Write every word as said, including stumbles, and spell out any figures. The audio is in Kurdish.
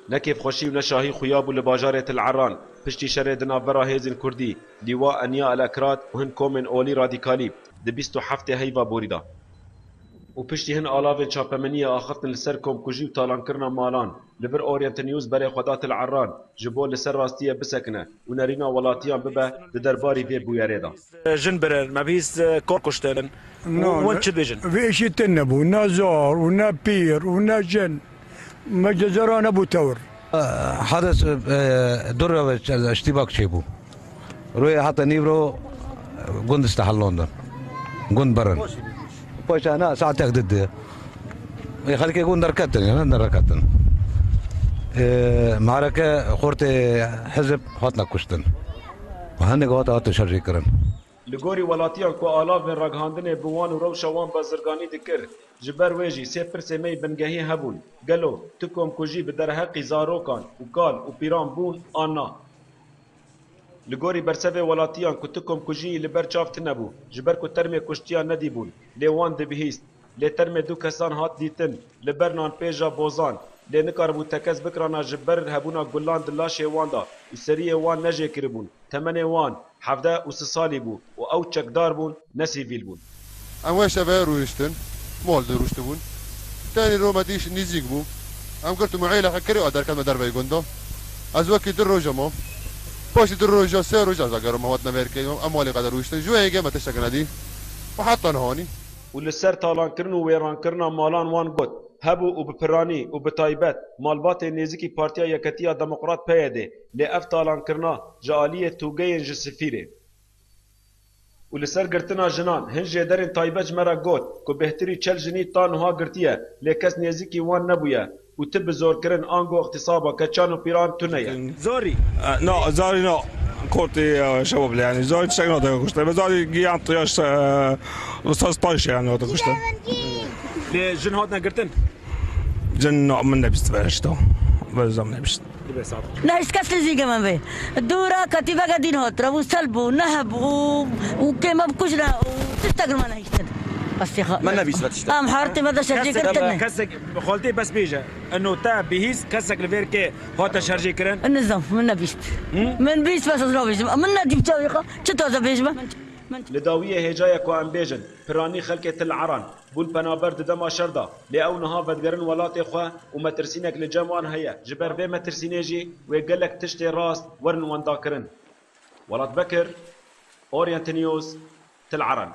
Ne kêfxweşî û ne şahî xuya bû li bajarê Til Eran, piştî şerê di navbera hêzên Kurdî, Lîwa Enya El Ekrad û hin komên olî radîkalî, di bîst û heftê heyva borî de. Û piştî hin alavên çapemeniyê axiftin li ser komkujî û talankirina malan, li vir Orient News berê xwe da Til Eran, ji bo li ser rastiyê bisekine û nerîna welatiyan bibe di derbarî vê bûyerê de. Jin birin, me bihîst, e, kor kuştin. No, û hûn ne- çi dibêjin? Vê îşî tune nebû, ne zor û ne pîr û ne jin. Me cezera nebû tewr. Hades, e, du rewê iştîbak çêbû. Rûyê heta nîvro gund istehellondin. Gund birin. Paşa na saatek didi. Ê xelkê gund derketin, yani derketin. E, mareke xortê hizb hatine kuştin. Û hinek hate, hate şerjê kirin. Li gorî welatiyan ku alavên ragihandinê bi wan û rewşa wan bazirganî dikir, ji ber wê jî sê pirsê me yê bingehî hebûn. Gelo tu komkujî bi derheqî zarokan û kal û pîran bûn an na? Li gorî bersevê welatiyan ku tu komkujiyî li ber çav tune bû, ji ber ku termê kuştiyan nedîbûn, lê wan dibihîst. Lê termê du kesan hat dîtin, li ber nanpêja bozan, lê nikaribû tekez bikirana ji ber hebûna gulan di laşê wan de û seriyê wan nejêkiribûn. Temenê wan hevdeh û sî salî bû û ew çekdar bûn, ne sîvîl bûn. Em wê şevê rûniştin, mol de rûniştibûn. Tenê roma dîş nîzîk bû. Em girtin û êla xwe kirî a derket me derveyî gund de. Ez wekî du roja mam. Paşê du roja, sê roja ez vegerim, me hatine vêrkê, em malê qede rûniştin. Ji wê yekê me tiştek nedî. Û heta nihanî. Û li ser talankirin û wêrankirina malan wan got, hebû û bi piranî û bi taybet malbatên nêzîkî Partiya Yeketiya Demokrat, P Y D, lê ev talankirina ji aliyê tûgeyên ji sifîrê. Û li ser girtina jinan, hin jêderên taybet ji me re got ku bêhtirî çel jinî ta niha girtiye, lê kes nêzîkî wan nebûye û ti bi zorkirin ango îxtîsaba keçan û pîran tune ye. Zorî. E, na, zarî na. Kotê, e, şewab lê, yani, zarî tiştek nate kuşte. Be zarî giyan tiyaş, e, risas taş, yani, nate kuşte. Lê jin hatine girtin? Jin na, min nebîst be işte. Be zam nebîst. Dibe sağ ol. Ne hiç kes nêzîkê me bê. Dûra ketîveke dîn hat, revû sel bû, neheb û, û kê me bikujne û tiştek li me nehiştin. Qestê xwe. Me nebîst ve tiştek. Em hartê me de şevcê Kesek, kir tine. Kesek, xaltê bes bêje. Eno te bihîst, kesek li vêrkê hate şerjê kirin? Nizam, min nebîst. Hı? Min bîst bes ez nabêjim. Min nedî bi çavê xwe. Çi taze bêjime? Li dawiyê hêja ye ku em bêjin, piranî xelkê Til Eran bûn penaber di dema şer de, lê ew niha vedigerin welatê xwe û metirsînek li cem wan heye. Ji ber vê metirsînê jî wê gelek tiştê rast werin wendakirin. Welat Bekir, Orient News, Til Eran.